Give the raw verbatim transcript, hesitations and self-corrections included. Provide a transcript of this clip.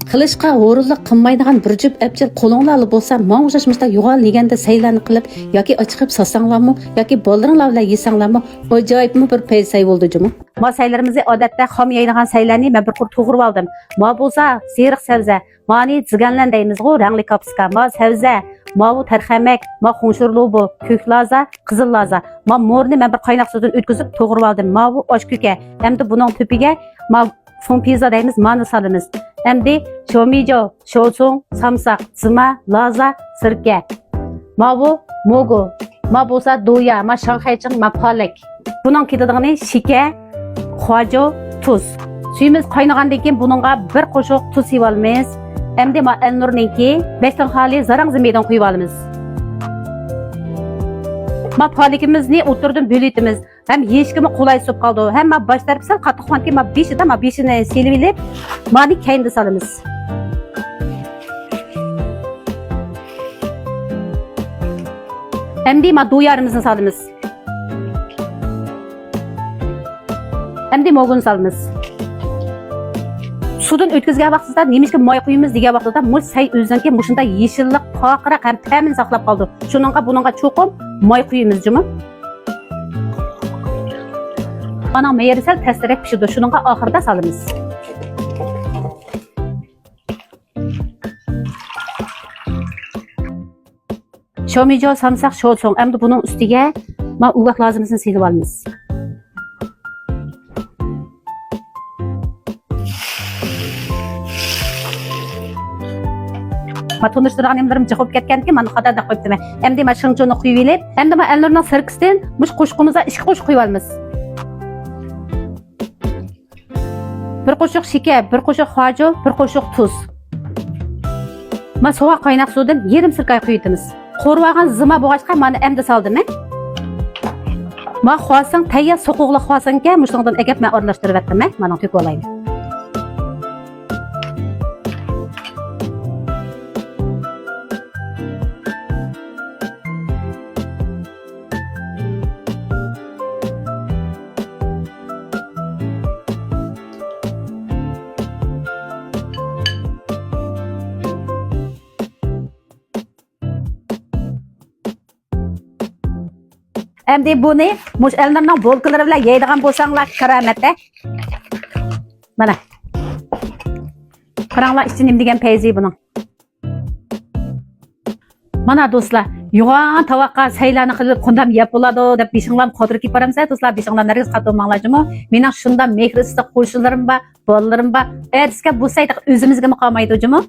قىلىشقا ھۇرۇنلۇق قىلمايدىغان بىر جۈپ ئەپچىل قولۇڭلارلا بولسا، ماڭا ئوخشاش مۇشۇنداق يوغان لېگەندە سەيلەرنى قىلىپ ياكى ئاچىقىپ ساتساڭلارمۇ ياكى بالىلىرىڭلار بىلەن يېسەڭلارمۇ ئاجايىپمۇ بىر پەيزى سەي بولىدۇ جۇمۇ. ما سەيلىرىمىزنى ئادەتتە خام يەيدىغان سەيلەرنى مەن بىر قۇر توغرىۋالدىم. ما بولسا سېرىق سەۋزە، مانى زىگەنلەن دەيمىزغۇ، رەڭلىك كاپۇسكا، ما سەۋزە، ماۋۇ تەرخەمەك، ما خۇڭشۇر لۇبۇ، كۆك لازا، قىزىل لازا. ما مورنى مەن بىر قايناق سۇدىن ئۆتكۈزۈپ توغرىۋالدىم. ماۋۇ ئاش كۆكە. ئەمدى بۇنىڭ تۈپىگە ما فۇڭ پىزا دەيمىز، مانى سالىمىز. ئەمدى چومىجو، شوسۇڭ، سامساق، زىما، لازا، سىركە. ماۋۇ موگو، ما بولسا دويا، ما شاڭخەيچىڭ، ما پالەك. بۇنىڭ كېتىدىغىنى شېكەر، خۇاجو، تۇز. سۈيىمىز قاينىغاندىن كېيىن بۇنىڭغا بىر قوشۇق تۇز سېلىۋالىمىز. ئەمدى ما ئەلنۇرنىڭكى بەشتىن خالىي زاراڭ زىمىدىن قۇيۇۋالىمىز. ما پالىكىمىزنى ئوتتۇرىدىن بۆلۈۋېتىمىز. ھەم يېيىشكىمۇ قولايسىز بولۇپ قالىدۇ. ھەم ما باش تەرىپى سەل قاتتىق بولغاندىكىن ما بېشىدا، ما بېشىنى سېلىۋېلىپ، مانى كەينىدە سالىمىز. ئەمدى ما دويارىمىزنى سالىمىز. ئەمدى موگۇنى سالىمىز. سۇدىن ئۆتكۈزگەن ۋاقتىدا نېمىشقا ماي قۇيىمىز دېگەن ۋاقتىدا مۇشۇ سەي ئۆزىنىڭكى مۇشۇنداق يېشىللىق، پارقىراق ھەم تەمىنى ساقلاپ قالىدۇ. شۇنىڭغا بۇنىڭغا چوقۇم ماي قۇيىمىز جۇمۇ. مانا مېيىرى سەل تەستىرەك پىشىدۇ، شۇنىڭغا ئاخىرىدا سالىمىز. شومىجو، سامساق، شوسۇڭ. ئەمدى بۇنىڭ ئۈستىگە ما ئۇۋاق لازىمىزنى سېلىۋالىمىز. ما تونۇشتۇرغان نېمىلىرىم جىق بولۇپ كەتكەنكى، مانا قاتاردا قويۇپتىمەن. ئەمدى ما شىڭچۇنى قۇيۇۋېلىپ، ئەمدى ما ئەلنۇرنىڭ سىركىسىدىن مۇشۇ قوشۇقىمىزغا ئىككى قوشۇق قۇيۇۋالىمىز. بىر قوشۇق شېكەر، بىر قوشۇق خۇاجو، بىر قوشۇق تۇز. ما سوغۇق قايناق سۇدىن يېرىم سىركاي قۇيۇۋېتىمىز. قورۇۋالغان زىما بولغاچقا مانا ئەمدى سالدىم. ما خۇاسىڭ تەييار سوقۇقلۇق خۇاسىڭكەن مۇشۇنىڭدىن ئەكەپ مەن ئارىلاشتۇرۇۋەتتىم. مانا تۆكۈۋالايلى. ئەمدى بۇنى مۇشۇ ئەلنۇرنىڭ بولكىلىرى بىلەن يەيدىغان بولساڭلار كارامەت-ە. مانا. قاراڭلار ئىچى نېمە دېگەن پەيزى بۇنىڭ. مانا دوستلار، يوغان تاۋاققا سەيلەرنى قىلىپ قانداق يەپ بولىدۇ دەپ بېشىڭلارمۇ قاتۇرۇپ كېتىپ بارامسىلەر دوستلار، بېشىڭلار نەرگىز قاتۇرماڭلار جۇمۇ. مېنىڭ شۇنداق مېھرى ئىسسىق قوشنىلىرىم بار، بالىلىرىم بار. ئەتىسىگە بۇ سەي ئۆزىمىزگىمۇ قالمايدۇ جۇمۇ.